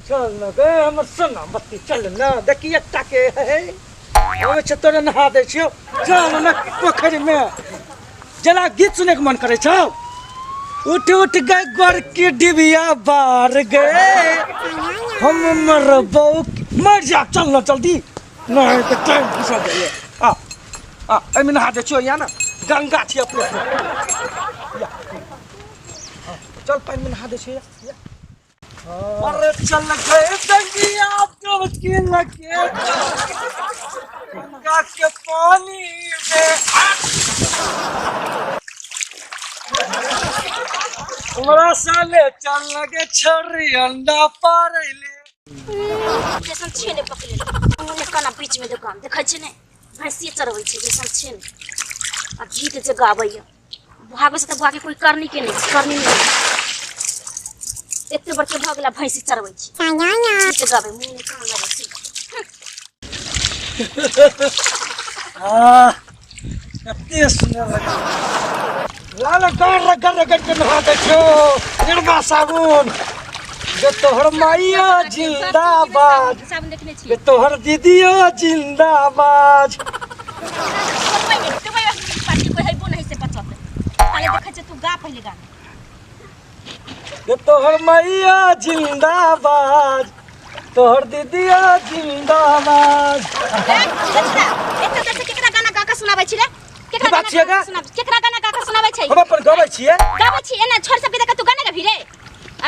चल न गे हमर सोना बत्ती, चल न देखी एकटा के है आबै छै, तोरे नहा दै छियौ। चल न पोखरिमे, जेना गीत सुनैके मन करै छौ। उठ उठ गए गोर की डिबिया बार गे, हम मरबौ मर जा। चल न जल्दी, नहीं तऽ टाइम घुसल जाइए। आ आ एहिमे नहा दै छियौ, या न गंगा छी अपने। या चल पानिमे नहा दै छियौ। या या अरे चल गए दंगिया डुबकी लगे गंगा के पानी में। हमरा साले चल लगे छोरी अंडा पारैले। जैसन छै ने पकड़े मुँह काना बीच में दुकान देखै छै ने, भैंसिए चरबै छै जैसन छै ने। आ गीत जे गाबैया भागै से तऽ भागे, कोई करनी के नहि छै, करनी नहि। एते बड़के भऽ गेला, भैंसी चरबै छै, गीत गाबै, मुँह नहि कान लगै छै। आह, कते सुन्दर लगै। लाल गर गर गर के नहा दै छौ निरमा साबुन गे। तोहर माइयो जिंदाबाद। साबुन देखने छी गे, तोहर दीदियो जिंदाबाद। पार्टी कोई हेबो नहीं से बचत। पहले देखै छै, तू गा पहले गाना। गे तोहर मैया जिंदाबाद, तोहर दीदिया जिंदाबाद। ए छोरा, एते देर से केकरा गाना गा के सुनाबै छी रे? केकरा की बात गाना छियै गा गे? के सुनाबै, केकरा गाना गा के सुनाबै छै? हम अपन गबै छियै। गाबै छी एना छोड़ सबके देख के तू गाना गाबी रे?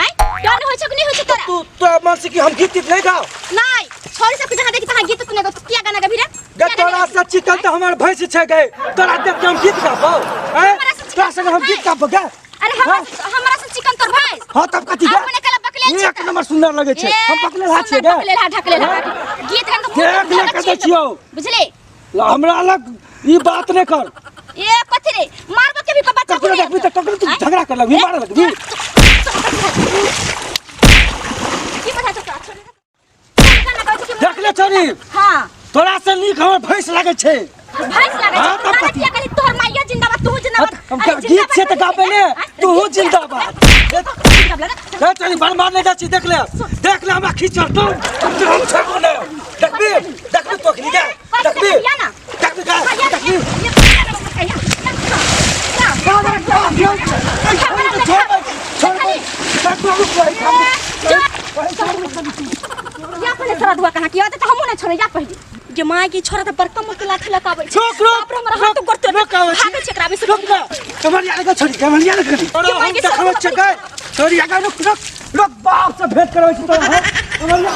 आय डर होइ छौ कि नहि होइ छौ तोरा? तू तोरा मन से कि हम गीत तीत नहीं गाओ? नहीं, छोड़ सबके जहाँ देखी तहाँ गीत तू नहीं गाओ। तू किया गाना गाबी रे? गे तोरा से चिकन तऽ हमर भैंस छै गे, तोरा देख के हम गीत गाबौ? हैं, हमरा से चिकन तोरा संगे हम गीत गाबौ गे? अरे हमरा हमरा से चिकन तोर भैंस? हाँ, तब कथी गे? अपने कला बकलेल छी एक तऽ। नंबर सुंदर लगे छै। ए, हम बकलेल हा छियै सुंदर गे। बकलेल हा, ढकलेल हा। गीत गान के मुँह देख ले ढकल कतऽ छियै। छियौ। बुझली? हमरा अलग ई बात नहि कर। ए कथी रे, मारबो के भी को बच्चा? ककरो देखबी तऽ ककरो तू झगड़ा कर लगबी, मारे लगबी। की पता छौ तोरा? छोड़ गाना गाबै छै कि? देख ले छोरी। हाँ। तोरा से नीक हमर भैंस लागै छै। भैंस लागै हाँ, छै? तब गाना कथी? किया कहली तोहर माइयो जिंदाबाद, तू जिंदाबाद? हम अरे गीत छै तऽ जिंदाबाद गाबै ने। आँय? तूहू गीत जिंदाबाद। जिंदाबाद। ए चली बड़ मारने जाइ छी। देख ले, देख ले, हमरा खींचल तू हम छोड़बो नहि। देखबी, देखबी तो अखनी गे, देखबी। या ना। देखबी गे, हाँ, या। देखबी। या, या, या, या पहिले तोरा दुआ कहाँ किया तऽ हमहूँ नहि छोड़े। या पहिले गे माय के छोरा तऽ बड़का मुँह के लाठी लगाबै छै। रोक, रोक, बाप रे, हमरा हाथ रोक, गोड़ तोड़ रोक, आबै छी। भागै छै एकरा आबै से। रुक ना, कमरिया लगे छोड़ी, कमरिया लगे के माय हम के देखबै सब छै गे। छोड़ी आगा, रुक रुक रुक, बाप से भेंट करबै छी तोरा हम। कमरिया।